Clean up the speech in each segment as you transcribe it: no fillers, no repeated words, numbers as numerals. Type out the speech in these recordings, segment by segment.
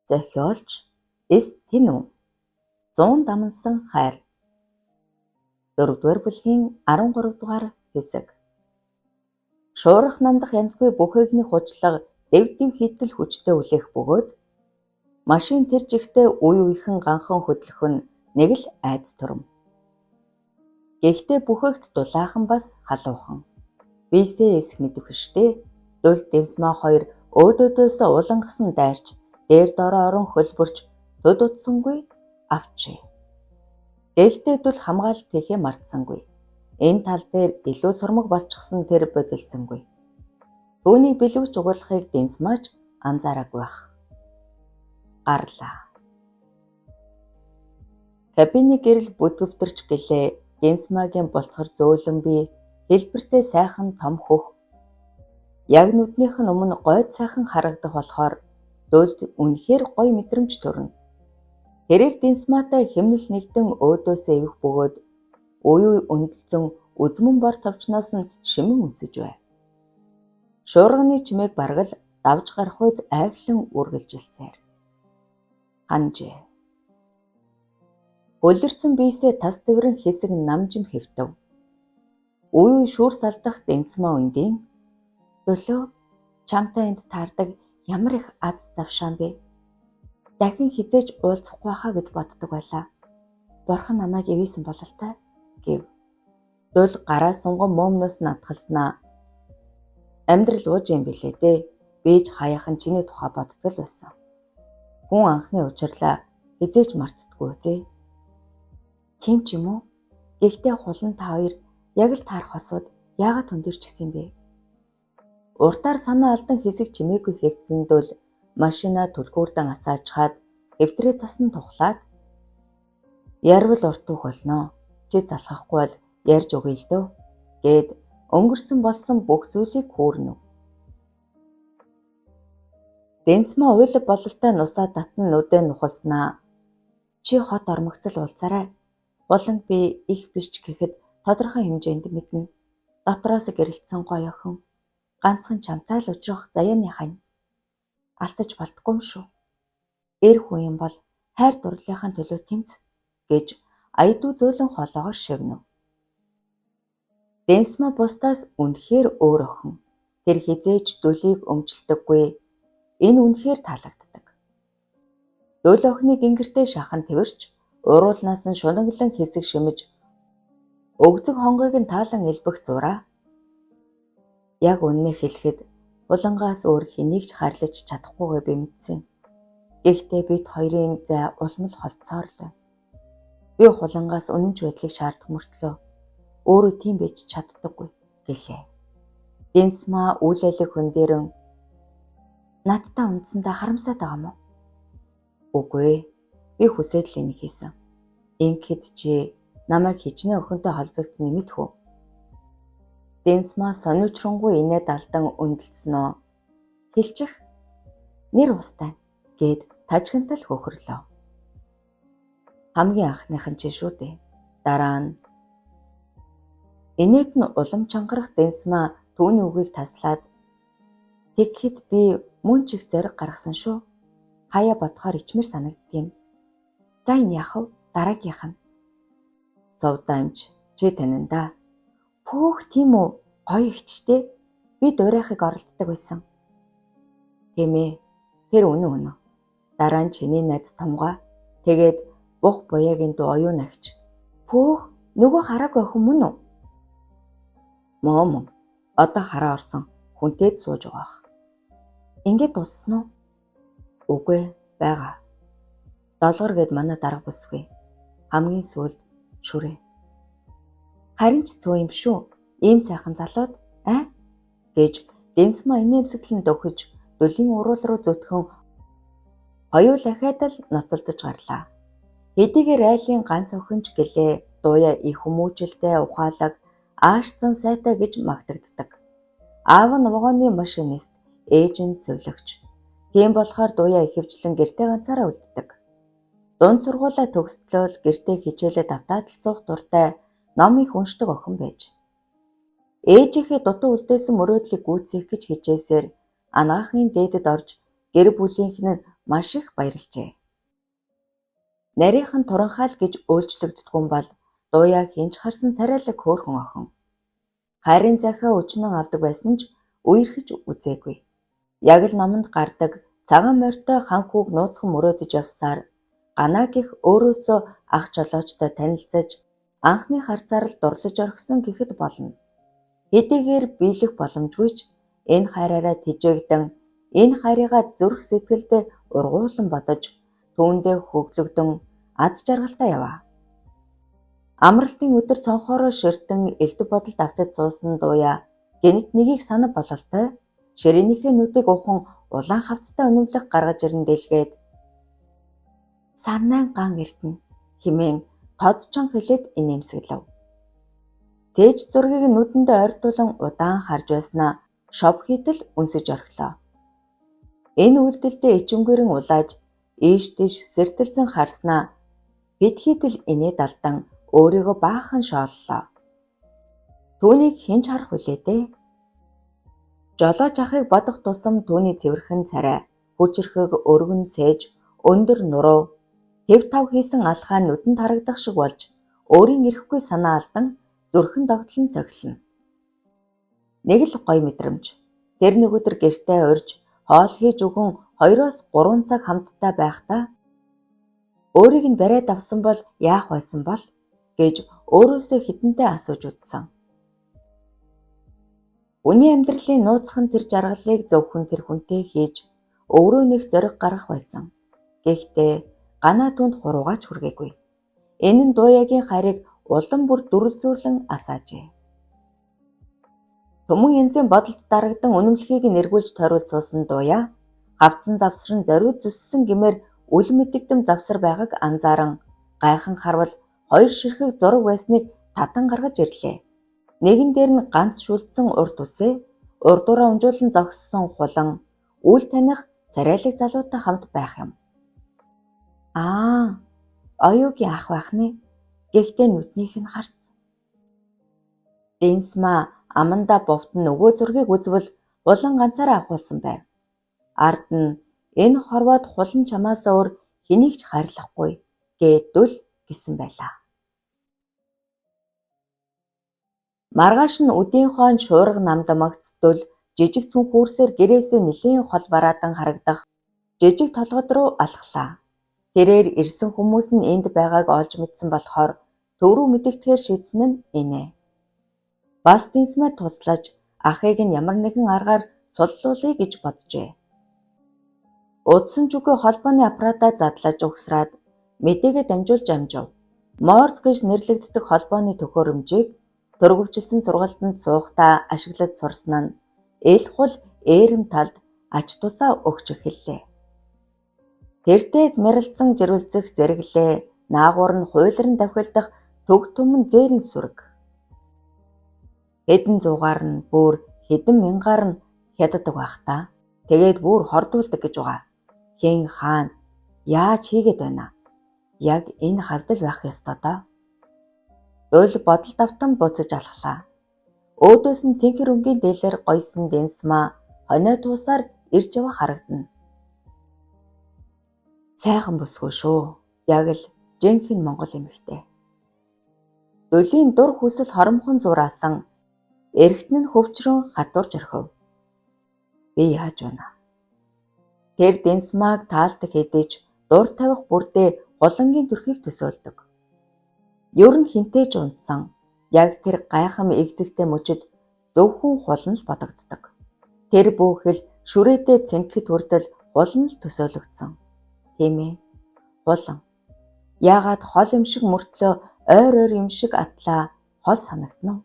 Зохиолч Эс Тэнүү. Зуун дамнасан хайр. 4-р бүлгийн 13 дугаар хэсэг. Шуурах намдах янзгүй бүхэгний хучлага дэв дэв хийтэл хүчтэй үлээх бөгөөд машин тэр чигтээ үе үехэн ганхан хөдлөх нь нэг л айдас төрөм. Гэхдээ бүхэгт дулаахан бас халуухан. Биесээ эсэх мэдэх штээ. Дөл Дэнсмаа хоёр өөдөөдөөс улангасан дайрч дээр доороо орон хөлбөрч төд утсангүй авчээ. Гэхдээ Дүл хамгаалалт хийхээ мартсангүй. Энэ тал дээр илүү сормог болчихсон тэр бодилсангүй. Түүний бэлэвч угуулахыг Дэнсмаач анзаараагүй байх. Гарлаа. Кабины гэрэл бүдгөвтөрч гэлээ Дэнсмагийн булцгар зөөлөн бие хэлбэртэй сайхан том хөх яг нүднийх нь өмнө гойд сайхан харагдах болохоор Дүлд үнэхээр гоё мэдрэмж төрнө. Тэрээр Дэнсмаатай хэмнэл нэгдэн өөдөөсөө эвэх бөгөөд үе үе өндөлцөн үзмэн бор товчноос нь шимэн үнсэж байв. Шуурганы чимээг бараг л давж гарах үйц айхлан үргэлжилсээр. Ханжээ. Хөлөрсөн биесээ тас тэврэн хэсэг намжим хэвтэв. Үе үе шүүр салдах Дэнсмаа өндийн "Дөлөө чамтай энд таардаг ямар их аз завшаан бэ? Дахин хэзээ ч уулзахгүй байхаа гэж боддог байлаа. Бурхан намайг ивээсэн бололтой" гэв. Дөл гараа сунган мөөмнөөс нь адхалснаа. Амьдрал ууж юм билээ дээ. Би ч хаяахан чиний тухай боддог л байсан. Хүн анхны учирлаа хэзээ ч мартдаггүй үзээ. Тийм ч юм уу? Гэхдээ хулан та хоёр яг л таарах хосууд яагаад хөндөрчихсөн юм бэ? Уртаар санаа алдан хэсэг чимээгүй хэвтсэн Дүл машинаа түлхүүрдэн асаачхаад хэвтрээ цасан тухлаад "Ярвал урт түүх болно. Чи залхахгүй бол ярьж өгье л дөө" гээд өнгөрсөн болсон бүх зүйлийг хүүрнэв. Дэнсмаа уйлаг бололтой нусаа татан нүдээ нухалснаа "Чи хот ормогцол уулзаарай. Буланг би их биш ч гэхэд тодорхой хэмжээнд мэднэ. Дотроос гэрэлтсэн гоё охин. Ганцхан чамтай л учрах заяаны хань. Алтаж болдоггүй юм шүү. Эр хүн юм бол хайр дурлалынхаа төлөө тэмц" гэж аядуу зөөлөн хоолоогоор шивнэв. Дэнсмаа бусдаас үнэхээр өөр охин. Тэр хэзээ ч Дүлийг өмчлөдөггүй. Энэ үнэхээр таалагддаг. Дүл охиныг гингэртэй шахан тэвэрч, уруулнаас нь шунаглан хэсэг шимэж, өгзөг хонгойг нь таалан элбэх зураа. Яг үнэнээ хэлэхэд Булангаас өөр хэнийг ч хайрлаж чадахгүйгээ би мэдсэн. Гэхдээ бид хоёрын зай улам л холдсоор л байна. Би Хулангаас үнэн ч байдлыг шаардах мөртлөө өөрөө тийм байж чаддаггүй гэлээ. Дэнсмаа үл алиг хөндөрөн "Надтай унтсандаа харамсаад байгаа юм уу?" "Үгүй ээ. Би хүсээд л энийг хийсэн. Ингэхэд чи намайг хичнээн охинтой холбогдсныг мэдэх үү?" Дэнсмаа сониучрангуй инээд алдан өндөлцснөө. "Хэлчих. Нэр устай" гээд тажигнтал хөхөрлөө. "Хамгийн анхных нь чи шүү дээ. Дараа нь" Инээд нь улам чангарах Дэнсмаа түүний үгийг таслаад "Тэгэхэд би мөн ч их зориг гаргасан шүү. Хаяа бодохоор ичмэр санагддаг юм. За энэ яах вэ? Дараагийнх нь." "Сувдаа эмч чи танина да." "Пөөх, тийм үү? Гоё эгчтэй. Би дуурайхыг оролддог байсан." "Тийм ээ. Тэр үнэн үнэн. Дараа нь чиний найз Томгой. Тэгээд бух буяагийн дүү оюун агч." "Пөөх, нөгөө хараагүй охин мөн үү?" "Мөө мөн. Одоо хараа орсон. Хүнтэй сууж байгаа бах." "Ингээд дууссан уу?" "Үгүй байгаа. Долгор гээд манай дарга бүсгүй. Хамгийн сүүлд шүрээ." "Харин ч цөө юм шүү. Ийм сайхан залууд аа" гэж Дэнсмаа инээмсэглэн дөхөж Дүлийн уруул руу зүтгэн хоёул ахиад л ноцолдож гарлаа. Хэдийгээр айлын ганц охин ч гэлээ Дууяа их хүмүүжэлтэй, ухаалаг, аашцан сайтай гэж магтагддаг. Аав нь вагоны машинист, ээж нь сувилагч. Тийм болохоор Дууяа ихэвчлэн гэртээ ганцаараа үлддэг. Дунд сургуулиа төгслөө л гэртээ хичээлээ давтаад л суух дуртай ном их уншдаг охин байж. Ээжийнхээ дутуу үлдээсэн мөрөөдлийг гүйцээх гэж хичээсээр анагаахын дээдэд орж гэр бүлийнх нь маш их баярлажээ. Нарийнхан туранхайл гэж өөрчлөгддөггүй бол Дууяа хинч харсан царайлаг хөөрхөн охин. Хайрын захиа өчнөн авдаг байсан ч үерхэж үзээгүй. Яг л номонд гардаг цагаан морьтой хан хүүг нууцхан мөрөөдөж явсаар Ганаа гэх өөрөөсөө ах жолоочтой танилцаж анхны харцаар л дурлаж орхисон гэхэд болно. Хэдийгээр биелэх боломжгүй ч энэ хайраараа тэжээгдэн энэ хайрыгаа зүрх сэтгэлдээ ургуулан бодож түүндээ хөглөгдөн аз жаргалтай яваа. Амралтын өдөр цонхоороо ширтэн элдв бодолд автаж суусан Дууяа гэнэт нэгийг санав бололтой ширээнийхээ нүдийг ухан улаан хавцтай өнөмлөх гаргаж ирэн дэлгээд сарнайн ган эрдэнэ хэмээн тодчон хэлээд инээмсэглэв. Цээж зургийг нүдэндээ ойртуулан удаан харж байснаа шов хийтэл үнсэж орхилоо. Энэ үйлдэлдээ ичимгээрэн улааж ийш тийш сэртэлзэн харснаа хэд хийтэл инээд алдан өөрийгөө баахан шооллоо. Түүнийг хэн ч харах билээ дээ. Жолооч ахыг бодох тусам түүний цэвэрхэн царай, хүчирхэг өргөн цээж, өндөр нуруу, төв тав хийсэн алхаа нүдэнд харагдах шиг болж өөрийн эрэхгүй санаа алдан зүрхэн догдлон цохилно. Нэг л гоё мэдрэмж. Тэр нэг өдөр гэртээ урьж, хоол хийж өгөн 2-3 цаг хамтдаа байхдаа өөрийг нь бариад авсан бол яах байсан бол гэж өөрөөсөө хэдэнтэй асууж үзсэн. Хүний амьдралын нууцхан тэр жаргалыг зөвхөн тэр хүнтэй хийж өөрөө нэг зориг гаргах байсан. Гэхдээ Ганаа түүнд хуруугаач хүргээгүй. Энэ нь Дууягийн хайрыг улам бүр дүрэлзүүлэн асаажээ. Түмэн янзын бодолд дарагдан үнэмлэхийг нэргүүлж тойруулж суусан Дууяа хавцсан завсран зориуд зүссэн гэмээр үл мэдэгдэм завсар байгааг анзааран гайхан харвал хоёр ширхэг зураг байсныг татан гаргаж ирлээ. Нэгэн дээр нь ганц шүлдсэн урт үсээ, урдуураа унжуулан зогссон хулан, үл таних царайлаг залуутай хамт байх юм. Аа, оюугийн ах байх нэ. Гэхдээ нүднийх нь харц. Дэнсмаа амандаа бовтон нөгөө зургийг үзвэл хулан ганцаараа авахулсан байв. Ард нь энэ хорвоод хулан чамаасаа өөр хэнийг ч хайрлахгүй гэдвэл гэсэн байлаа. Маргааш нь үдийн хойно шуурга намд магцдул жижиг цүнх хүүрсээр гэрээсээ нэлээн хол бараадан харагдах жижиг толгод руу алхлаа. Тэрээр ирсэн хүмүүс нь энд байгааг олж мэдсэн болохоор төв рүү мэдэгдэхээр шийдсэн нь инэ. Бас Дэнсмээ туслаж ахыг нь ямар нэгэн аргаар суллуулъя гэж боджээ. Удсан ч үгүй холбооны аппаратаа задлаж угсраад мэдээгээ дамжуулж амжив. Морз гэж нэрлэгддэг холбооны төхөөрөмжийг төрөвчлсөн сургалтанд суухдаа ашиглаж сурсан нь эл хул ээрэм талд ач тусаа өгч эхэллээ. Тэртээ мэрэлцэн жирвэлзэх зэрэглээ наагуур нь хуйлран давхилдах төг түмэн зээрийн сүрэг. Хэдэн зуугаар нь бүр хэдэн мянгаар нь хяддаг байх та. Тэгээд бүр хордуулдаг гэж байгаа. Хэн хаана яаж хийгээд байна? Яг энэ хавдал байх ёстой доо. Уйл бодол давтан буцаж алхлаа. Өөдөөс нь цэнхэр өнгийн дээлээр гойсон Дэнсмаа хонио туусаар ирж яваа харагдана. Сайхан бүсгүй шүү. Яг л жинхэнэ монгол эмэгтэй. Дүлийн дур хүсэл хоромхон зураасан эргэтэн нь хөвчрөн хатуурч орхив. Би яаж байна? Тэр Дэнсмааг таалдаг хэдий ч дур тавих бүрдээ хулангийн төрхийг төсөөлдөг. Ер нь хинтэй ч унтсан яг тэр гайхам эгзэгтэй мөчид зөвхөн хулан л бодогддог. Тэр бүхэл шүрээтэй цэнгэхэд хүртэл хулан л төсөөлөгдсөн. Тийм ээ. Хулан. Яагаад хол юм шиг мөртлөө ойр ойр юм шиг атлаа хол санагдана уу?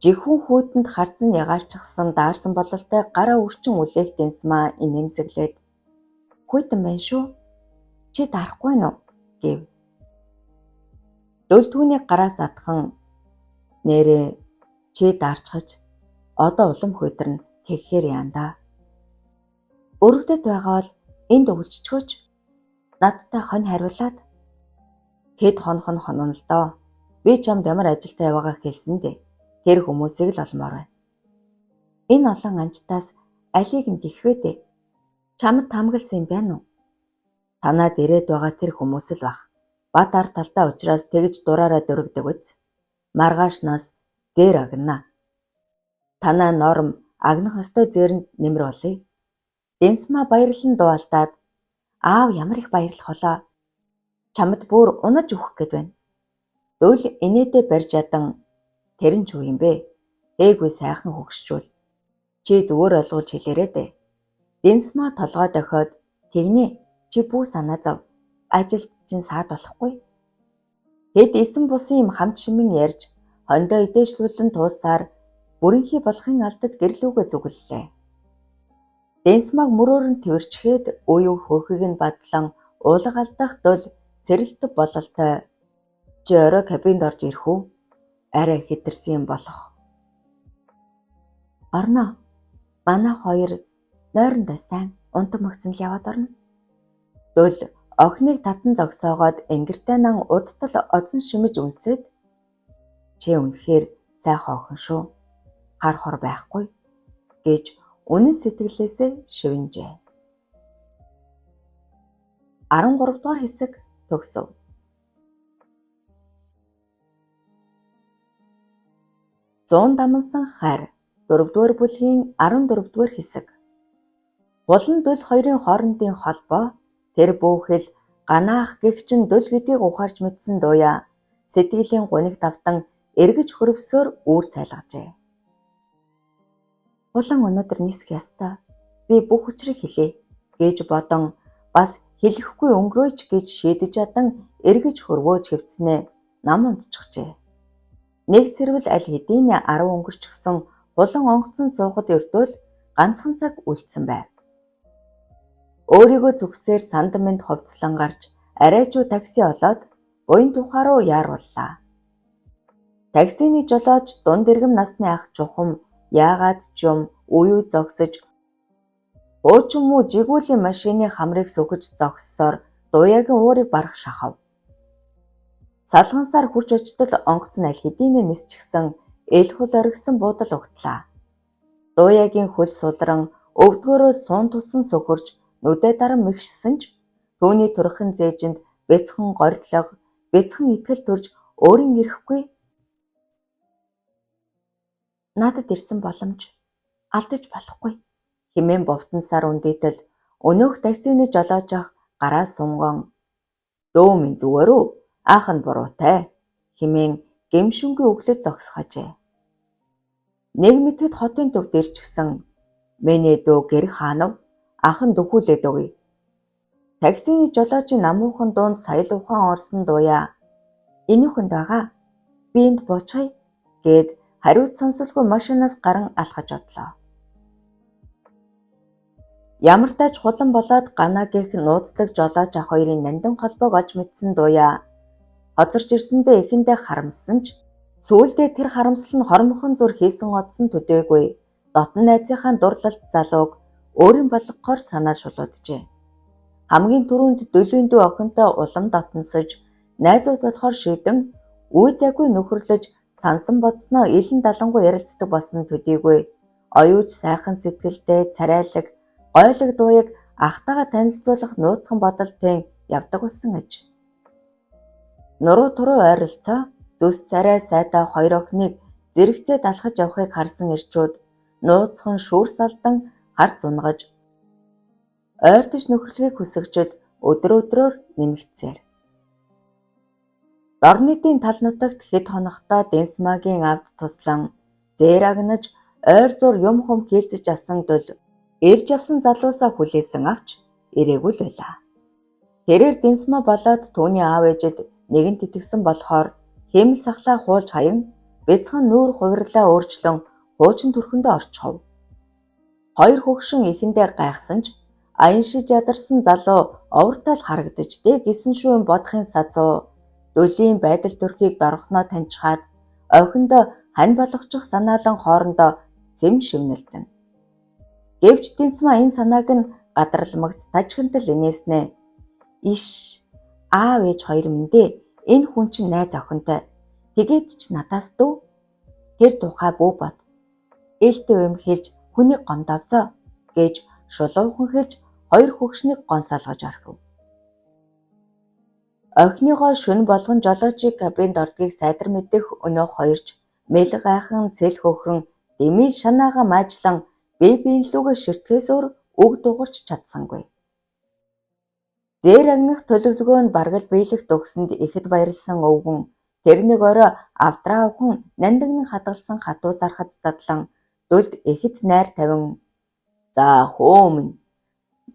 Жихүүн хүйтэнд харзан ягаарчихсан даарсан бололтой гараа үрчин үлээх Дэнсмаа инээмсэглээд "Хүйтэн байна шүү. Чи дарахгүй нь уу?" гэв. Дөл түүнийг гараас адхан нэрээ чи дарчхаж одоо улам хөйдрөн тэгэхээр яана да. Өрөвдөд байгаа бол энд өвлжчихөөч. Надтай хонь хариулаад хэд хонох нь хонно л доо. Би чамд ямар ажилтай яваагаа хэлсэн дээ. Тэр хүмүүсийг л олмоор байна. Энэ олон анчтаас алийг нь гихвэ дээ. Чамд таамагласан юм байна уу? Танаад ирээд байгаа тэр хүмүүс л бах. Бат ар талдаа учраас тэгж дураараа дөргдөг үз. Маргаашнаас зээр агнаа. Танаа норм агнах ёстой зээрэнд нэмэр болъё. Дэнсмаа баярлан дуалдаад аав ямар их баярлах болоо. Чамд бүр унаж өгөх гээд байна. Дөл инээдээ барьж ядан тэр нь ч юу юм бэ? Ээгүй сайхан хөгшчүүл. Чи зүгээр ойлгуулж хэлээрэй дээ. Дэнсмаа толгой дохиод тэгнэ чи бүү санаа зов. Ажилд чинь саад болохгүй. Тэд эсэн бусын юм хамт шимэн ярьж хондоо идээшлүүлэн тууссаар бүрэнхий болохын алдад гэрлүүгээ зүгэллээ. Дэнсмаг мөрөөр нь тэрчгээд үе хөөхийг нь базлан уулга алдах дул сэрэлт бололтой. Чи орой кабинд орж ирэх үү? Арай хэтэрсэн юм болох. Орно. Манай хоёр нойрондоо сайн унтан мөгцөн л яваад орно. Дул охиныг татан зогсоогоод энгэртэй нан удтал озон шимэж үнсээд чи үнэхээр сайхан охин шүү. Хар хор байхгүй гэж үнэн сэтгэлээсээ шивэнжээ. 13 дугаар хэсэг төгсөв. Зуун дамнасан хайр 4 дугаар бүлгийн 14 дугаар хэсэг. Хулан дөл хоёрын хоорондын холбоо тэр бүхэл ганаах гэгчин дөл гэдгийг ухаарч мэдсэн Дуяа сэтгэлийн гуниг давтан эргэж хөрвсөөр үүр цайлгажээ. Хулан өнөөдөр нисэх ёстой. Би бүх учрыг хэлье гэж бодон бас хэлэхгүй өнгөрөөч гэж шийдэж ядан эргэж хөрвөөж хэвтснээ нам унтчихжээ. Нэг цэрвэл аль хэдийн 10 өнгөрчихсөн Хулан онгоцон суухад өртөөл ганцхан цаг үлдсэн байв. Өөрийгөө зүгсээр санд мэнд хувцлан гарч арайчуу такси олоод буян тухаа руу яарууллаа. Таксины жолооч дунд иргэм насны ах чухам яагаад ч юм үе зогсож хуучин муу жигүүлийн машины хамрыг сөхөж зогссоор Дуяагийн уурыг барах шахав. Салгансаар хурч очтол онгоц нь аль хэдийн нисчихсэн эл хул оргисон буудал угтлаа. Дуяагийн хөл сулран өвдгөөрөө суун тусан сөхөрч нүдэ даран мэгшсэн ч түүний турхан зээжинд бяцхан горилго, бяцхан итгэл төрж өөрийн ирэхгүй. Надад ирсэн боломж алдаж болохгүй хэмээн бовтонсаар үндэтэл өнөөх таксины жолоож ах гараа сунган дөө минь зүгээр үү аах нь буруутай хэмээн гэмшингүй өглөж зогсгоожээ. Нэг мэтгэд хотын төвд ирчихсэн миний дүү гэр хаанав ах нь дөхүүлээд өгье. Таксины жолоочийн намуухан дунд саял ухаан орсон Дуяа энүүхэнд байгаа. Би энд буучхая гэд хариуц сонсолгүй машинаас гаран алхаж одлоо. Ямартай ч хулан болоод ганаа гэх нууцлаг жолооч ах хоёрын нандин холбоог олж мэдсэн Дуяа хоцорч ирсэндээ эхэндээ харамссан ч сүүлдээ тэр харамсал нь хормхон зүр хийсэн одсон төдийгүй дотн найзынхаа дурлалт залууг өөрийн болгохоор санаа шулууджээ. Хамгийн түрүүнд дөлийн дүү охинтой улам дотносож найзууд болохоор шийдэн үе зайгүй нөхөрлөж сансан бодсноо илэн далангүй ярилцдаг болсон төдийгүй оюуч сайхан сэтгэлтэй царайлаг гойлог Дуяаг ахтайгаа танилцуулах нууцхан бодолтой явдаг болсон аж. Нуруу туруу ойролцоо зүс царай сайтай хоёр охиныг зэрэгцээд алхаж явахыг харсан эрчүүд нууцхан шүүр салдан харц унгаж ойртож нөхөрлөхийг хүсэгчид өдөр өдрөөр нэмэгдсээр. Дорнодын тал нутагт хэд хоногтой Дэнсмагийн авд туслан зээр агнаж ойр зур юм хум хийлцэж асан дөл ирж явсан залуусаа хүлээсэн авч ирээгүй л байлаа. Тэрээр Дэнсма болоод түүний аав ээжид нэгэнт итгэсэн болохоор хиймэл сахлаа хуулж хаян бяцхан нүүр хувирлаа өөрчлөн хуучин төрхөндөө орчихов. Хоёр хөгшин эхэндээ гайхсан ч аяншиж ядарсан залуу овортол харагдаж дээ гэсэн шүү юм бодохын сазуу дөлийн байдал төрхийг дорхноо таньчхаад охиндоо хань болгочих санаалан хоорондоо сэм шивнэлдэнэ. Гэвч Дэнсмаа энэ санааг нь гадралмагц тажхинтал инээснэ. Иш аав ээж хоёр минь дээ энэ хүн чинь найз охинтой. Тэгээд ч надаас дүү. Тэр тухай бүү бод. Ээлтэй юм хэлж хүнийг гомдовцоо гэж шулуухан хэлж хоёр хөгшнийг гонсоолгож орхив. Охиныгоо шөнө болгон жолоочийг кабинд ордгийг сайдар мэдэх өнөөх хоёрч мэл гайхан цэл хөхрөн дэмий шанаага маажлан бие биен лүүгээ ширтгэхээс өөр үг дуугарч чадсангүй. Зээр агних төлөвлөгөө нь бараг л биелэх дөхсөнд ихэд баярлсан өвгөн тэрнийг орой авдраа авхан нандинан хадгалсан хатуу сархад задлан дүлд ихэд найр тавин "За хөө минь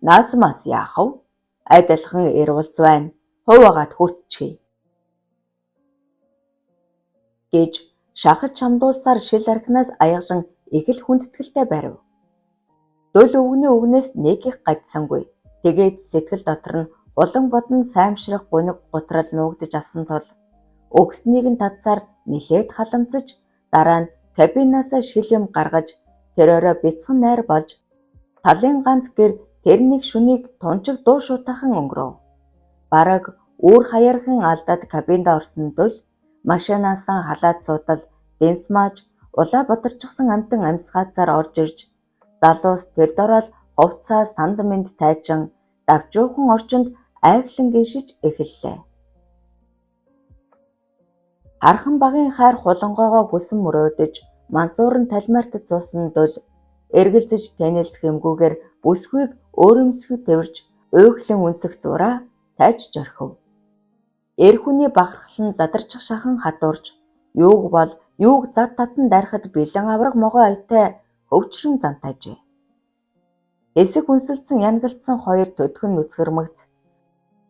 нас мас яах вэ? Адилхан эр улс байна. Хуваагаад хүртчихье" гэж шахаж чамдуулсаар шил архинаас аягалан их л хүндэтгэлтэй барив. Дүл өвгөний үгнээс нэг их гажсангүй. Тэгээд сэтгэл дотор нь улан бодон саймшрах гуниг гутрал нуугдаж алсан тул өгснийг нь татсаар нилээд халамцаж дараа нь кабинаасаа шил юм гаргаж тэр орой бяцхан найр болж талын ганц гэр тэрнийг шөнийг тунчиг дуу шуутайхан өнгөрөв. Бараг үүр хаярхан алдаад кабинд орсон дөл машинаасаа халаад суудал Дэнсмааж улаа бутарчихсан амьтан амьсгаацаар орж ирж залуус тэр дороо л хувцаа санд мэнд тайчан давчуухан орчинд айхлан гиншиж эхэллээ. Хархан багын хайр хулангойгоо хүсэн мөрөөдөж мансууран талмиартад суусан дөл эргэлзэж тэнэлцэх юмгүйгээр бүсгүйг өөрөмсгөн тэвэрч уйхлан үнсэх зураа тайчж орхив. Эр хүний бахархал нь задарчих шахан хадуурч юуг бол юуг зад татан дайрахад бэлэн авраг могой аятай хөвчрөн зантайжээ. Хэсэг үнсэлцэн янгалдсан хоёр төдхөн нүцгэрмэгц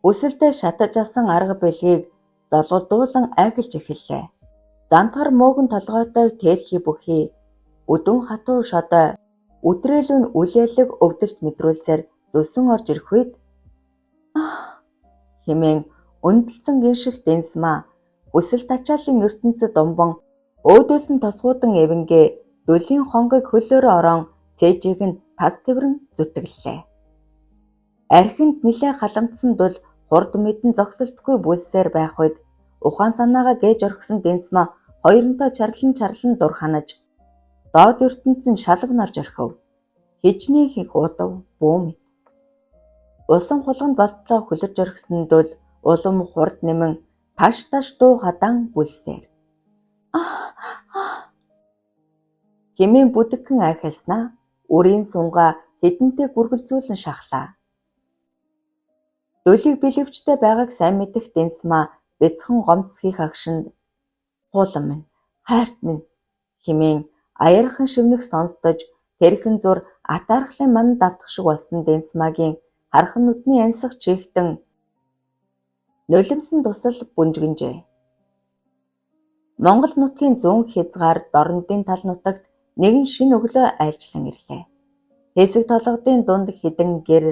хүсэлдээ шатаж алсан арга бэлгийг золголдуулан айхалж эхэллээ. Зантгар мөөгөн толгойтой тэрхий бүхий өдөн хатуу шодой үтрээлүүн үл ялэг өвдөлт мэдрүүлсээр зүсэн орж ирэх үед хэмээн өндөрлөсөн гинших Дэнсмаа хүсэл тачаалын ертөнцөд умбан өөдөөс нь тосгуудан эвэнгээ дүлийн хонгыг хөлөөрөө ороон цээжийг нь тас тэврэн зүтгэллээ. Архинд нилээ халамтсан дүл хурд мэдэн зогсолтгүй бүлсээр байх үед ухаан санаагаа гээж орхисон Дэнсмаа хоёронтой чарлан чарлан дур ханаж доод ертөнцийн шалав нарж орхив. Хичнээн их удав бүү мэд. Усан хулганд болтлоо хөлөрж орхисон дүл улам хурд нэмэн таш таш дуу хадаан бүлсээр хэмээн бүдэгхэн айхалснаа үрийн сунгаа хэдэнтэй гүргэлзүүлэн шахлаа. Дүлийг бэлэвчтэй байгааг сайн мэдэх Дэнсмаа бяцхан гомдсхийх агшинд "Хуулан минь, хайрт минь" хэмээн аярхан шивнэх сонсдож тэрхэн зур атаархлын мананд автах шиг болсон Дэнсмаагийн хархан нүдний ансах чийгтэн нулимсан дусал бүнжгэнжээ. Монгол нутгийн зүүн хязгаар Дорнодын тал нутагт нэгэн шинэ өглөө айлчлан ирлээ. Хэсэг толгодын дунд хэдэн гэр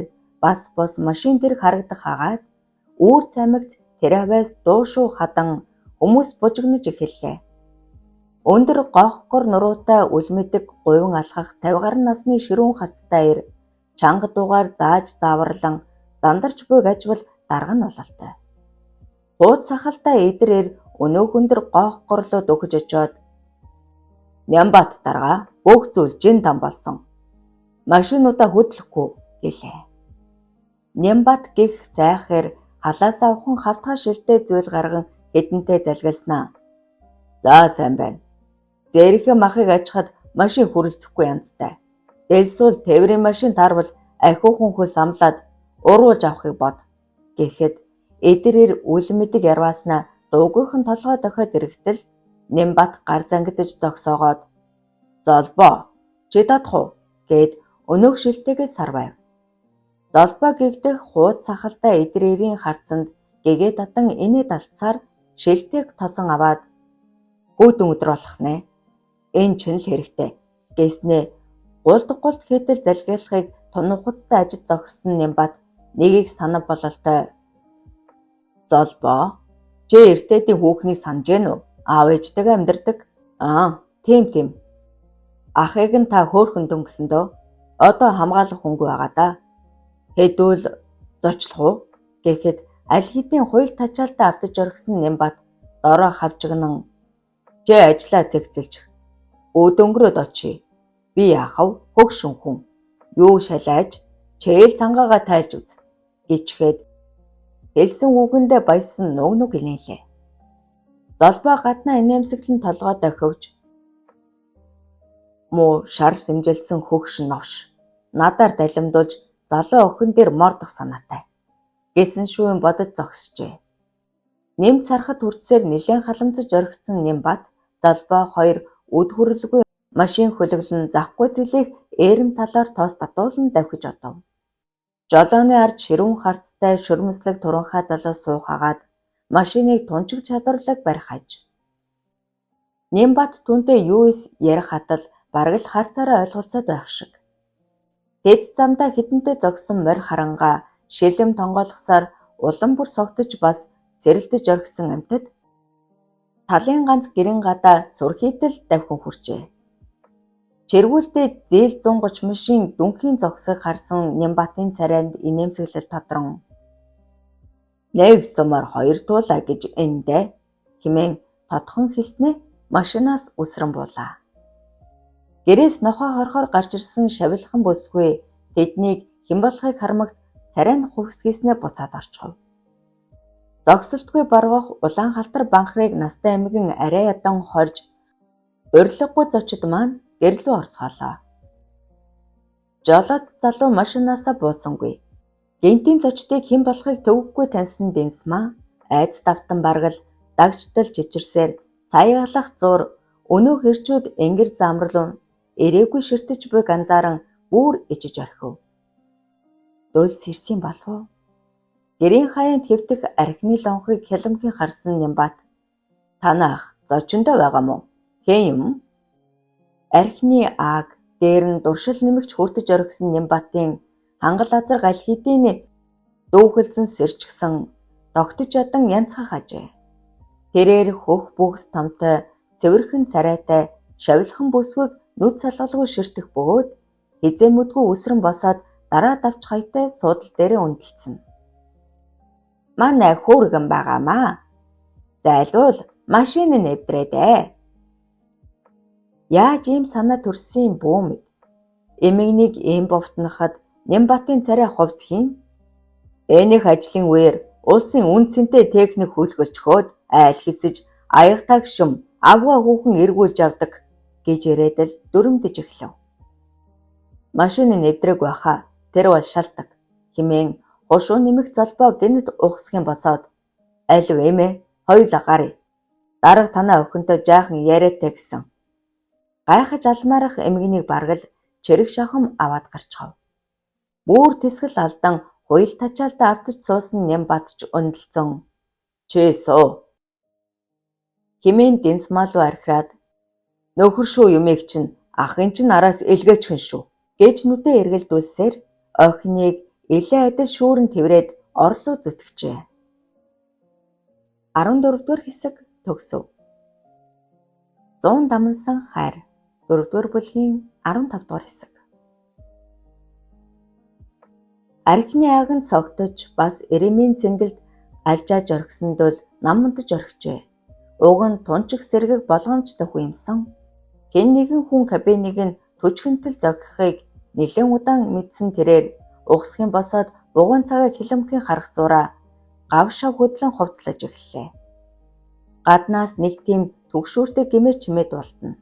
бас бус машин тэрэг харагдах хагаад үүр цаймагц тэр хавьяас дуушуу хадан хүмүүс бужигнаж эхэллээ. Өндөр гоохгор нуруутай үлмэдэг говин алхах 50 гаруй насны ширүүн харцтай эр чанга дуугаар зааж зааварлан зандарч буйг ажвал дарга нь бололтой. Хууц сахалтай эдэр эр өнөөхөндөр гоохгорлоо дөхөж очоод "Нямбат дарга бүх зүйл жин там болсон. Машинуудаа хөдлөхгүй" гэлээ. Нямбат гэх сайхэр халаасаа ухан хавтгай шилтэй зүйл гарган хэдэнтэй залгилснаа. "За сайн байна. Зээрхэн махыг ажихад машин хүрэлцэхгүй янзтай. Дэлсүүл тээврийн машин таарвал ахиухан хөл самлаад уруулж авахыг бод" гэхэд эдгээрээр үл мэдэг ярвааснаа дуугүйхэн толгой дохиод ирэхтэл Нямбат гар зангидаж зогсоогоод "Золбоо чи дадах уу" гэд өнөөх шилтэйгээ сарвайв. Золбоо гэгдэх хууд сахалтай эдгээрийн харцанд гэгээ дадан инээд алдсаар шилтэйг тосон аваад "Хүйтэн өдөр болох нэ. Энэ чинь л хэрэгтэй" гэснээ гулд гулд хийтэл залгиалахыг тунуухцтай ажид зогссон Нямбат нэгийг санав бололтой "Золбоо чи эртээдийн хүүхнийг санаж гэнэ үү? Аав ээжтэйгээ амьдардаг. Аа, тийм тийм. Ахыг нь та хөөхөн дөнгөсөн дөө. Одоо хамгаалах хүнгүй байгаа да. Хэдүүл зочлох уу?" гэхэд аль хэдийн хуйл тачаалтаа автаж орхисон Нямбат дорой хавжигнан "Чи ажлаа зэгцэлж өөдөнгөрөөд очие. Би яах вэ? Хөгшин хүн. Юу шалааж Чээл цангаага тайлж үз гэчихэд хэлсэн үгэндээ баясан нуг нуг инээлээ. Золбоо гаднаа инээмсэглэн толгой дохивч муу шар сэмжилсэн хөгш новш надаар далимдуулж залуу охин дээр мордох санаатай гэсэн шүүн бодож зогсжээ. Нэмж сархад хүртсээр нэлээн халамцаж орхисон Нямбат Золбоо хоёр үд хүрэлгүй машин хөлөглөн захгүй зэлих ээрэм талаар тоос татуулан давхиж одов. Жолооны ард ширүүн харцтай шөрмөслөг туранхай залуу суух агаад машиныг тунчиг чадварлаг барих аж. Нямбат түүнтэй юу эс ярих хатал бараг л харцаараа ойлголцоод байх шиг. Тэд замдаа хэдэнтэй зогссон морь харангаа шилэм тонгоолгосоор улам бүр согтож бас сэрэлтэж орхисон амьтад талын ганц гэрийн гадаа сүрхийтэл давхин хүрчээ. Чиргүүлдээ зээл 130 машин дүнхийн зогсохыг харсан Нямбатын царайнд инээмсэглэл тодрон "Нэг сумаар хоёр туулаа гэж эндэ" хэмээн тодхон хэлснээ машинаас үсрэн буулаа. Гэрээс нохой хорхоор гарч ирсэн шавилхан бүсгүй тэднийг хэн болохыг хармагц царай нь хувьс хийснээ буцаад орчихов. Зогсолтгүй баргах улаан халтар банхрыг настай эмгэн арай ядан хорж урилгагүй зочид маань гэр лүү орцгоолоо. Жолооч залуу машинаасаа буусангүй. Гэнтийн зочдыг хэн болохыг төвөггүй таньсан Дэнсмаа айдас давтан бараг л дагжтал чичирсээр цаяаглах зуур өнөөх эрчүүд энгэр замрал ирээгүй ширтэж буйг анзааран бүр ичиж орхив. Дөлс ирсэн болов уу? Гэрийн хаяанд хэвтэх архины лонхыг хяламгийн харсан Нямбат "Танаа ах зочиндоо байгаа мó? Хэн юм?" Архины ааг дээр нь дуршил нэмэгч хүртэж орхисон Нямбатын хангал азар гал хэдийн дүүхэлзэн сэрчгсэн тогтож ядан янзхах ажээ. Тэрээр хөх бүхс томтой цэвэрхэн царайтай шавилхан бүсгүйг нүд салгалгүй ширтэх бөгөөд хэзээ мэдгүй үсрэн босоод дараа давч хаятай суудал дээрээ үнтэлцэн. Манай хөөргөн байгаамаа. Зайлвал машин нь эвдрээд ээ. Яаж ийм санаа төрсөн юм бүү мэд. Эмэгнийг ийм бовтноход Нямбатын царай хувцх юм. Энийх ажлын үеэр улсын үн цэнтэй техник хөлгөлчхөөд айл хэсэж аяга тагшим авгаа хүүхэн эргүүлж авдаг гэж яриад л дүрмдэж эхлэв. Машин нь эвдрэг байхаа тэр бол шалтаг хэмээн хушуу нэмэх золбоо гэнэт ухсхийн босоод алив эмээ хоёулаа гаръя. Дарга танаа охинтой жаахан яриатай гэсэн. Гайхаж алмаарах эмгэнийг бараг л чирэг шахам аваад гарчхав. Бүр тэсгэл алдан хуйл тачаалдаа автаж суусан Нямбат ч өндөлцөн. Чи суу. Хэмээн Дэнсмаа луу архираад нөхөр шүү юмыг чинь ахын чинь араас элгээчхэн шүү гэж нүдээ эргэлдүүлсээр охиныг илээ адил шүүрэн тэврээд орлоо зүтгэжээ. 14 дугаар хэсэг төгсөв. 100 дамнасан хайр 4 дугаар бүлгийн 15 дугаар хэсэг. Архины аганд согтож бас Эремийн цэнгэлд алжааж орхисон дөл наммандаж орхижээ. Уг нь тунчих сэргэг болгоомжтой хүн юмсан. Хэн нэгэн хүн кабиныг нь түжхэнтэл зохихыг нэлээн удаан мэдсэн тэрээр угсхийн босоод бугуйн цагийг хилэмхийн харах зураа гав шав хөдлөн хувцлаж эхэллээ. Гаднаас нэг тийм түгшүүртэй гэмээр чимээ дуулдана.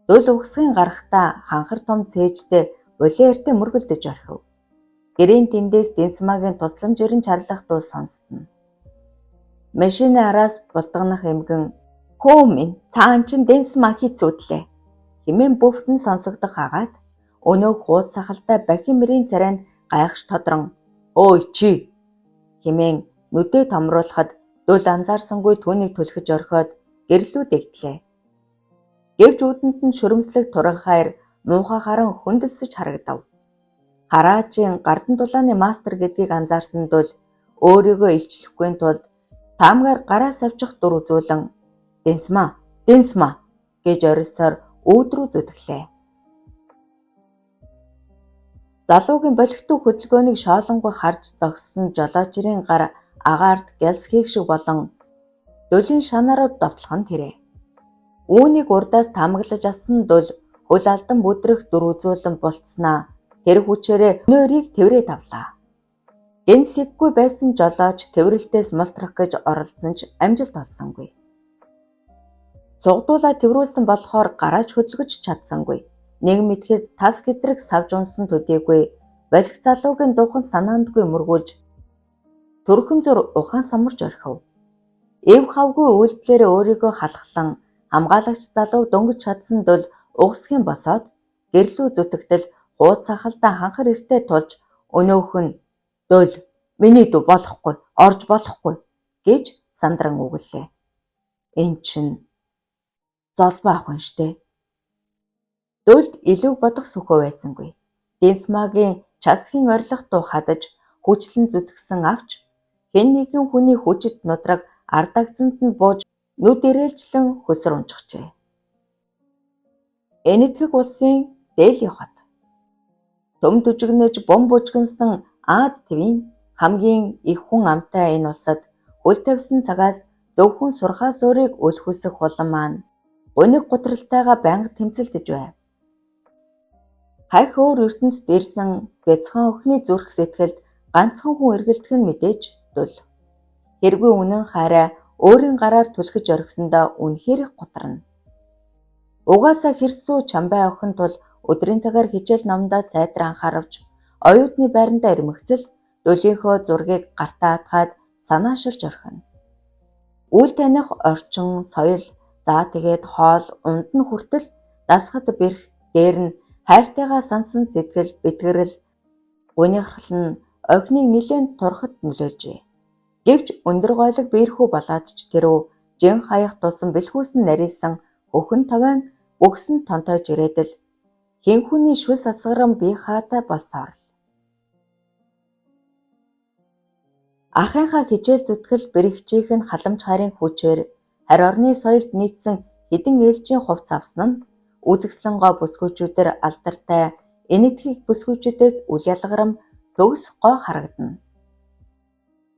Дөл угсхийн гарахдаа ханхар том цээжтэй улиан мөргөлдөж орхив. Гэрийн тэндээс Дэнсмагийн тусламж ирэн чарлах дуу сонстно. Машины араас бултганах эмгэн "Хөө минь цаан чинь Дэнсма хийцүүдлээ" хэмээн бөвтөн сонсогдох агаад өнөөх хууц сахалтай бахин мөрийн царайнд гайхш тодрон "Өөй чи" хэмээн нүдээ томруулахад дөл анзаарсангүй түүнийг түлхэж орхиод гэрлүү дэгдлээ. Гэвч үүдэнд нь шөрөмслөг туранхайр муухай харан хөндөлсөж харагдав. Хараажийн гардан дулааны мастер гэдгийг анзаарсан дөл өөрийгөө илчлэхгүй тулд таамгаар гараа савчих дур үзүүлэн "Дэнсмаа, Дэнсмаа" гэж орилсоор үүд рүү зүтгэлээ. Залуугийн болгитүү хөдөлгөөнийг шоолонгүй харж зогссон жолоочрын гар агаарт гялс хийх шиг болон дүлийн шанаараа довтлох нь тэрэ. Үүнийг урдаас таамаглаж алсан дөл хөл алдан бүдрэх дүр үзүүлэн булцснаа Тэр хүчээрээ нөөрийг тэврээд авлаа. Гэнсэггүй байсан жолооч тэврэлтээс мултрах гэж оролдсон ч амжилт олсонгүй. Цугдуулаа тэврүүлсэн болохоор гараач хөдөлгөж чадсангүй. Нэг мэтгэд тас гэдрэг савж унсан төдийгүй болох залуугийн дуухан санаандгүй мөргүүлж төрхөн зур ухаан самарч орхив. Эв хавгүй үйлдэлээрээ өөрийгөө халахлан хамгаалагч залууг дөнгөж чадсан дөл угсхийн босоод гэрлүү зүтгэтэл хууц сахалдаа ханхар эртээ тулж өнөөх нь дөл миний дүү болохгүй орж болохгүй гэж сандран үгэллээ. Эн чинь золбоо ах хүн штэ. Дөлд илүүг бодох сөхөө байсангүй. Дэнсмагийн часхийн орилох дуу хадаж хүчлэн зүтгэсэн авч хэн нэгэн хүний хүчит нудраг ардагцсанд нь бууж нүд ирээлжлэн хөсөр унчихжээ. Энэтхэг улсын Дели хот. Төм түжигнэж бум бужигнасан Аз твийн хамгийн их хүн амтай энэ улсад хөл тавьсан цагаас зөвхөн сурхаас өөрийг үл хүсэх хулан маань гуниг гутралтайгаа байнга тэмцэлдэж байв. Хахь өөр ертөнцид ирсэн бяцхан охины зүрх сэтгэлд ганцхан хүн эргэлдэх нь мэдээж дөл. Хэргүй үнэн хайраа өөрийн гараар түлхэж орхисондоо үнэхээр их гутарна. Угаасаа хэрсүү чамбай охин тул өдрийн цагаар хичээл номдоо сайдар анхааравч оюутны байрандаа ирмэгцэл дөлийнхөө зургийг гартаа атгаад санааширч орхино. Үл таних орчин, соёл, за тэгээд хоол, унд нь хүртэл дасгад бэрх, дээр нь хайртайгаа сансан сэтгэл, бэтгэрэл, гунигхрал нь охиныг нэлээн турхад нөлөөлжээ. Гэвч өндөр гойлог биерхүү болоод ч тэрүү жин хаях тусам бэлхүүсэн нарийсан хөхөн тавайн бөгсөн тонтойж ирээд л хэн хүний шүл сасгаран бие хаатай болсоор л. Ахынхаа хичээл зүтгэл бэрхжээх нь халамж хайрын хүчээр харь орны соёлд нийцсэн хэдэн ээлжийн хувцас авсан нь үзэсгэлэн гоо бүсгүйчүүдээр алдартай Энэтхэг бүсгүйчүүдээс үл ялгарам төгс гоо харагдана.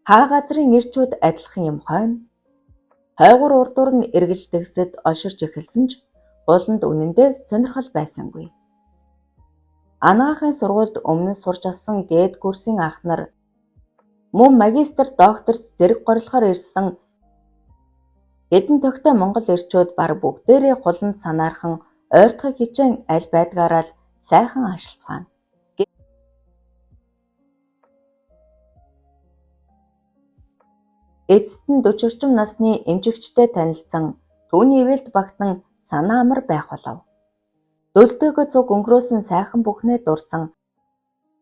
Хаа газрын эрчүүд адилхан юм хойно. Хойгуур урдуур нь эргэлдэгсэд олширч эхэлсэн ч хууланд үнэндээ сонирхол байсангүй. Анагаахын сургуульд өмнө нь сурч алсан дээд курсын ах нар мөн магистр, докторт зэрэг горилохоор ирсэн хэдэн тогтой монгол эрчүүд бараг бүгдээрээ хуланд санаархан ойртохыг хичээн аль байдгаараа л сайхан ашилцгаана. Эцэст нь 40 орчим насны эмчигчтэй танилцсан түүний ивэлд багтан санаа амар байх болов. Дөлтөөгөө цуг өнгөрөөсөн сайхан бүхнээ дурсан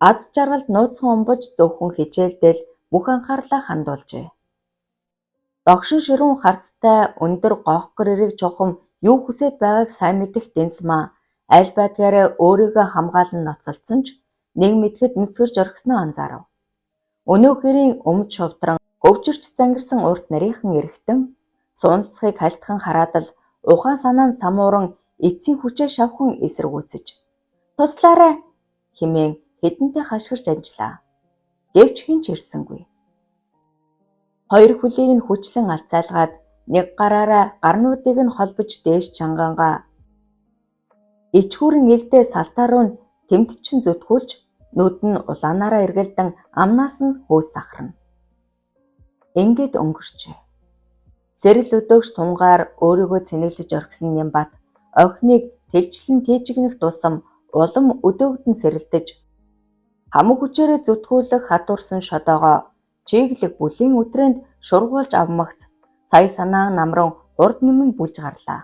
аз жаргалд нууцхан умбаж зөвхөн хичээлдэл бүх анхаарлаа хандуулжээ. Догшин ширүүн харцтай өндөр гоох гэрэрийг чухам юу хүсээд байгааг сайн мэдэх Дэнсмаа аль байдгаараа өөрийгөө хамгаалан ноцолдсон ч нэг мэдэхэд нүцгэрч орхисноо анзаарав. Өнөөхөрийн өмд шувтран хөвчөрч зангирсан урт нарийнхан эргэтэн сууналцахыг хальтхан хараад л ухаан санаа нь самууран эцсийн хүчээ шавхан эсэргүүцэж туслаарай хэмээн хэдэнтэй хашгирч амжлаа. Гэвч хэн ч ирсэнгүй. Хоёр хөлийг нь хүчлэн алцайлгаад нэг гараараа гарнуудыг нь холбож дээш чангангаа ичхүүрэн элдээ салтаа руу нь тэмдчин зүтгүүлж нүд нь улаанаараа эргэлдэн амнаас нь хөөс сахарна. Ингээд өнгөрчээ. Сэрэл өдөөгч тунгаар өөрийгөө цэнэглэж орхисон Нямбат охиныг тэлчлэн тээжигнэх тусам улам өдөөгдөн сэрэлдэж хамаг хүчээрээ зүтгүүлэх хадуурсан шодоогоо чиглэг бүлийн үтрээнд шургуулж авмагц сая санаа намран хурд нэмэн бүлж гарлаа.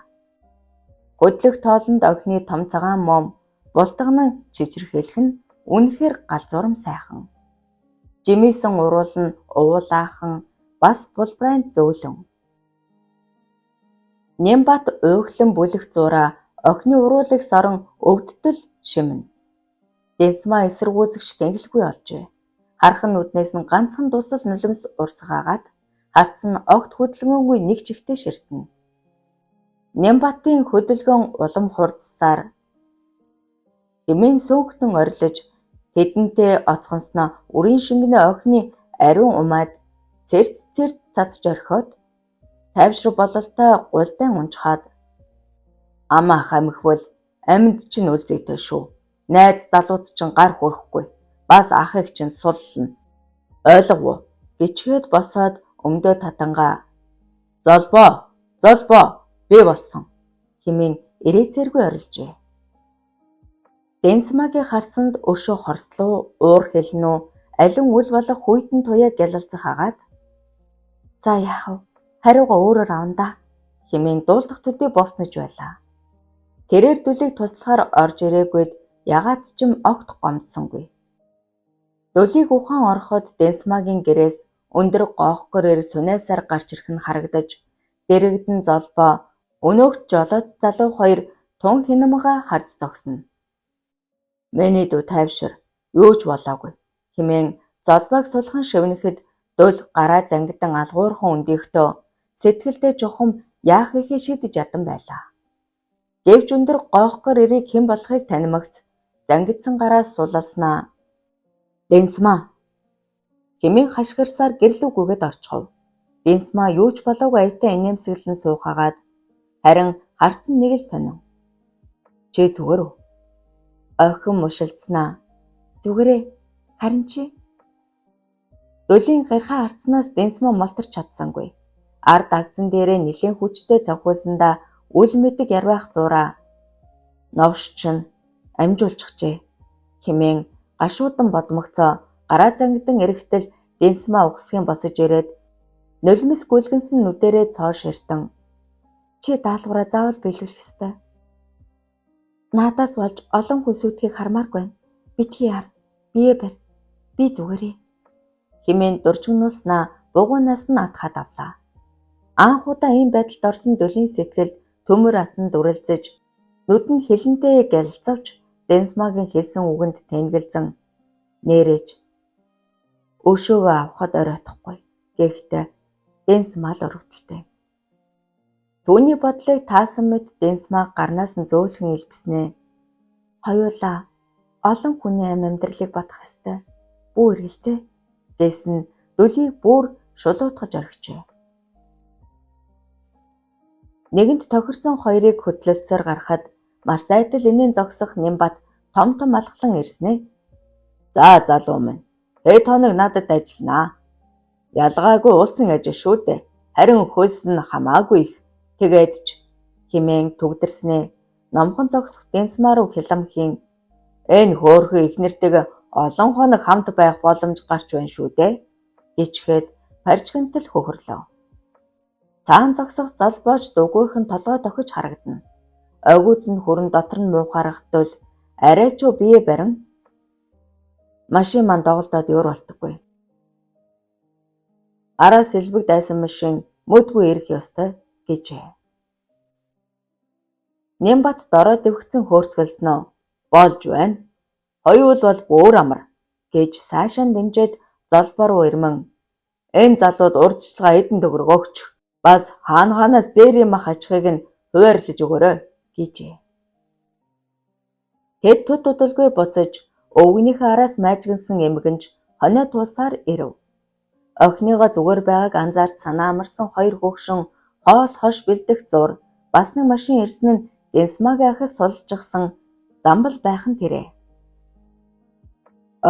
Хөдлөх тоолонд охины том цагаан мом бултагнан чичирхийлэх нь үнэхээр галзуурам сайхан. Жимээсэн уруул нь уулаахан бас булбрайн зөөлөн. Нямбат уйглан бүлэх зуураа охины уруулыг сорон өвдтөл шимнэ. Дэнсмаа эсэргүүцэгч тэнхлэгүй олжээ. Хархан нүднээс нь ганцхан дусал нулимс урсгаагаад харц нь огт хөдөлгөөнгүй нэг чигтээ ширтэнэ. Нямбатын хөдөлгөөн улам хурдсаар хэмээн сөөгтөн орилож тэдэнтэй оцгонсноо үрийн шингэнээ охины ариун умайд цэрт цэрт цацж орхиод тайвшир бололтой гулдан унчхаад амаа хамхвал амьд чинь үл зүйтэй шүү. Найз залууд чинь гар хүрэхгүй. Бас ахыг чинь суллана. Ойлгов уу? Гэчгээд босоод өмдөө татангаа "Золбоо, Золбоо, би болсон" хэмээн ирээцээргүй орилжээ. Дэнсмагийн харцанд өшөө хорслоо, уур хэлнэ үү, алин үл болох хүйтэн туяа гялалзах агаад "За яах вэ? Хариугаа өөрөөр авна даа" хэмээн дуулдах төдий бовтнож байлаа. Тэрээр дүлийг туслахаар орж ирээгүйд ягаад ч юм огт гомдсонгүй. Дүлийг ухаан ороход Дэнсмагийн гэрээс өндөр гоох гөрээр сунайсаар гарч ирэх нь харагдаж, дэргэдэн Золбоо, өнөөгч жолооч залуу хоёр тун хинамгаа харж зогсно. "Миний дүү, тайвшир, юу ч болоогүй" хэмээн Золбоог сулхан шивнэхэд Дөл гараа зангидан алгуурхан өндийхдөө сэтгэлдээ чухам яах гэхээ шийдэж ядан байлаа. Гэвч өндөр гоох гор эрийг хэн болохыг танимагц зангидсан гараас сулалснаа "Дэнсмаа" хэмээн хашгирсаар гэрлүү гүгээд орчихов. Дэнсмаа юу ч болоогүй аятай инээмсэглэн суухаагаад харин харц нь нэг л сонин. "Чи зүгээр үү?" Охин мушилцсанаа "Зүгээрээ, харин чи?" Дүлийн гархаа харцнаас Дэнсмаа молторч чадсангүй. Ард агзан дээрээ нэлээн хүчтэй цохиулсандаа үл мэдэг ярвайх зуураа "Новш чинь амжуулчихжээ" хэмээн гашуудан бодмогцоо гараа зангидан эрэхтэл Дэнсмаа угсхийн босож ирээд нулимс гүлгэнсэн нүдэрээ цоо ширтэн "Чи даалгавраа заавал биелүүлэх ёстой. Надаас болж олон хүн сүйтгэхийг хармааргүй байна. Битгий яар. Бие барь. Би зүгээрээ" хэмээн дуржигнуулснаа бугуунаас нь атхаад авлаа. Анх удаа ийм байдалд орсон Дүлийн сэтгэлд төмөр асан дүрэлзэж, нүд нь хилэнтэй гялалзавч Дэнсмагийн хэлсэн үгэнд тэнгэлзэн нээрэж өшөөгөө авахад оройтхгүй. Гэхдээ Дэнсмаа л өрөвдөлтэй. Түүний бодлыг таасан мэт Дэнсмаа гарнаас нь зөөлхөн илбэснэ. "Хоёулаа олон хүний амь амьдралыг бодох ёстой. Бүү эргэлзээ" гэсэн Дүлийг бүр шулуутгаж орхижээ. Нэгэнт тохирсон хоёрыг хөдлөлтсөөр гаргахад Марсайтал энийн зогсох Нямбат том том алхлан ирснэ. "За, залуу минь, хэд хоног надад ажилланаа. Ялгаагүй улсын ажил шүү дээ. Харин хөлс нь хамаагүй их. Тэгээд ч" хэмээн түгдэрснэ. Номхон зогсох Дэнсмаа руу хилам хийн "Энэ хөөрхөн эхнэртэйгээ олон хоног хамт байх боломж гарч байна шүү дээ" гэчихэд паржигнтал хөхөрлөө. Цаан зогсох Золбооч дугуйхан толгой дохиж харагдана. Огиуц нь хүрэн дотор нь муухайрах Дөл арай ч бие барин машин маань доголдоод ёр болтоггүй. Араас элбэг дайсан машин мөдгүй ирэх ёстой гэжээ. Нямбат дорой дэвхцэн хөөрцгөлснөө "Болж байна. Хоёул бол бүр амар" гэж сайшаан дэмжиж Золбоо руу ирмэн "Энэ залууд урьдчилгаа хэдэн төгрөг өгч бас хаана хаанаас зээрийн мах ачхыг нь хуваарлаж өгөөрэй" гэжээ. Тэд төд удалгүй буцаж өвгөнийхөө араас майжгансан эмгэнж хонио туулсаар ирэв. Охиныгоо зүгээр байгааг анзаарч санаа амарсан хоёр хөгшин хоол хош бэлдэх зуур бас нэг машин ирсэн нь Дэнсмагийн ахад сулжчихсан замбал байх нь тэрэ.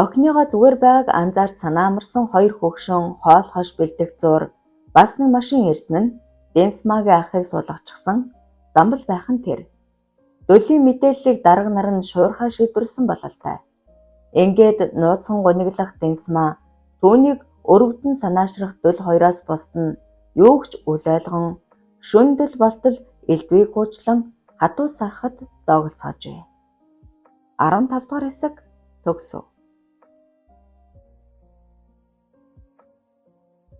Охиныгоо зүгээр байгааг анзаарч санаа амарсан хоёр хөгшин хоол хош бэлдэх зуур бас нэг машин ирсэн нь Дэнсмагийн ахыг сулгачихсан замбал байх нь тэр. Дүлийн мэдээллийг дарга нар нь шуурхай шийдвэрлэсэн бололтой. Ингээд нууцхан гуниглах Дэнсмаа түүнийг өрөвдөн санаашрах Дүл хоёроос бусад нь юуг ч үл ойлгон шөнө дөл болтол элдвийг хуучлан хатуу сархад зооглоцоожээ. 15 дугаар хэсэг төгсөв.